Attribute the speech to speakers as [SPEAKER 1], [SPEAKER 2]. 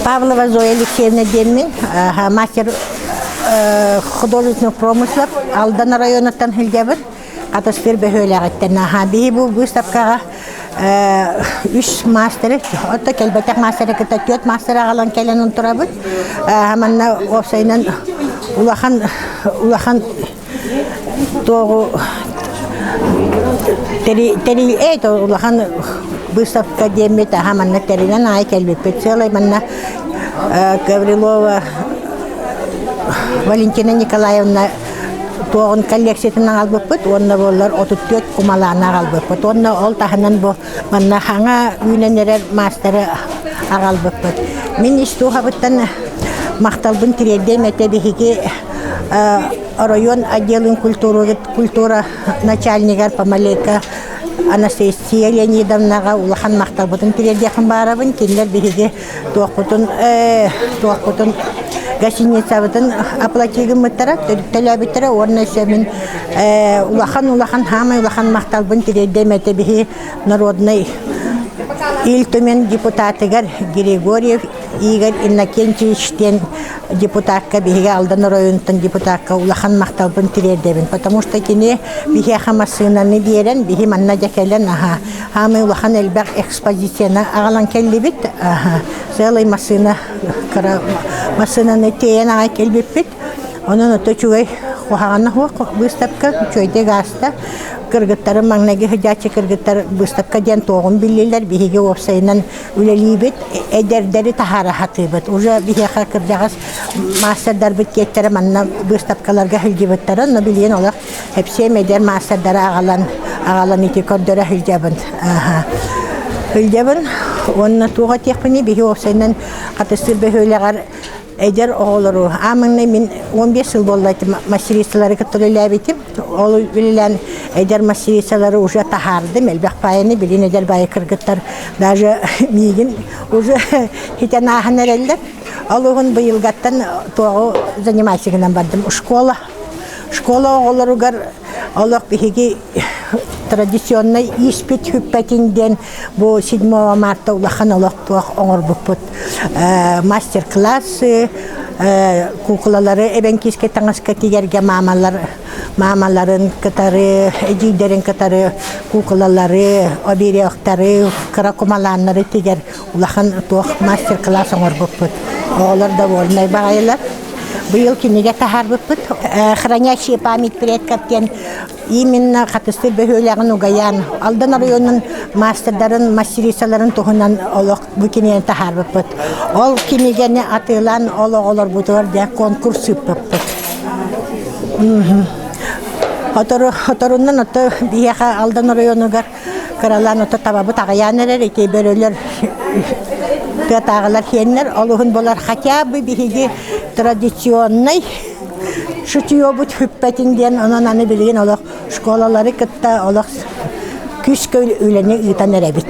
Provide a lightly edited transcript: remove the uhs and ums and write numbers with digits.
[SPEAKER 1] Павлова Зоя Алексеевна диэммин, мастер художественных промыслов Алдан районуттан сылдьабын. Хатастыыр бөһүөлэҕиттэн. Биһи бу выставкаҕа үс мастеры, отто кэлбэтэх мастеры кытта түөрт мастер аҕалан кэлэн турабыт. Манна уопсайынан улахан улахан Туоҕу тэри улахан выставка диэммит аха манна тэринэн аайы кэлбиппит. Сыалай манна Гаврилова Валентина Николаевна туоҕун коллекциятын аҕалбыппыт уонна буоллар 34 кумалааны аҕалбыппыт. Уонна ол таһынан бу манна хаҥа үүнэн эрэр маастары аҕалбыппыт. Мин ис дууһабыттан махталбын тириэрдиэм этэ биһиги оройуон отделын культура начальнигар Помаленко Анастасия Леонидовнаҕа улахан махталбытын тириэрдиэхпин баарабын. Кинилэр биһиги туохпутун туохпутун гостиницабытын оплати гыммыттара, төлөөбүттэрэ уонна өссө мин улахан улахан хаамай улахан махталбын тириэрдиэм этэ биһи народнай Ил Түмэн депутатыгар Григорьев Игорь Иннокентьевич диэн депутакка биһиги Алдан оройуонуттан депутакка улахан махталбын тириэрдэбин, потому что кини биһиэхэ массыынаны биэрэн, биһи манна дьэ кэлэн, аха, хаамай улахан элбэх экспозицияны аҕалан кэллибит, аха, сыалай массыына кыра массыынаны тиэйэн аҕай кэлбиппит. Онон ото үчүгэй куһаҕана суох выставка үчүгэйдик ааста. Кыргыттарым маҥнайгы сылдьааччы кыргыттар выставка диэн туоҕун биллилэр. Биһиги уопсайынан үлэлиибит, эдэрдэри таһаара сатыыбыт. Уже биһиэхэ кырдьаҕас маастардарбыт киэттэрэ манна выставкаларга сылдьыбыттара, но билигин олох эпсиэм эдэр маастардары аҕалан аҕалан ити көрдөрө сылдьабын. Сылдьабын уонна туох этиэхпиний, биһи уопсайынан Хатыстыыр бөһүөлэҕэр эдэр оҕолору аамаҥнай мин 15 сыл буолла мастерицалары кытта үлэлээбитим. Ол үлэлээн эдэр мастерицалары уже таһаардым, элбэх баайаны билин эдэр баайы кыргыттар даже миигин уже хитэн ааһан эрэллэр. Ол уһун быйылгаттан туоҕу заниматься гынан бардым. Школа. Школа оҕолоругар олох биһиги традиционнай ииспит хүппэтин диэн бу 7 марта улахан олохтоох оҥорбуппут мастер-классы, куукулалары эбэҥкиискэ таҥаска тигэргэ маамалар маамаларын кытары, эдьиийдэрин кытары куукулалары, обереохтары, кыра кумалааннары тигэр улахан туох мастер-класс оҥорбуппут. Оҕолор довольнай баҕайылар. Быйыл кинигэ таһаарбыппыт. «Хранящие память предков» диэн именно Хатыстыыр бөһүөлэгин угайаан Алдан оройуонун маастардарын, мастерицаларын туһунан олох бу кинигэни таһаарбыппыт. Ол кинигэни атыылаан ол оҕолорбутугар дьэ конкурс ыыппыппыт. Хотору, хоторунан ото биһиэхэ Алдан оройуонугар кыралаан ото табабыт аҕыйаан эрэр, ити бөрөлөр тыатааҕылар сиэннэр олуһун болар хотя бы биһиги традиционнай шутьёбут хүппэтин диэн онон аны билигин олох школалары кытта олох күүскэ үлэни ыытан эрэбит.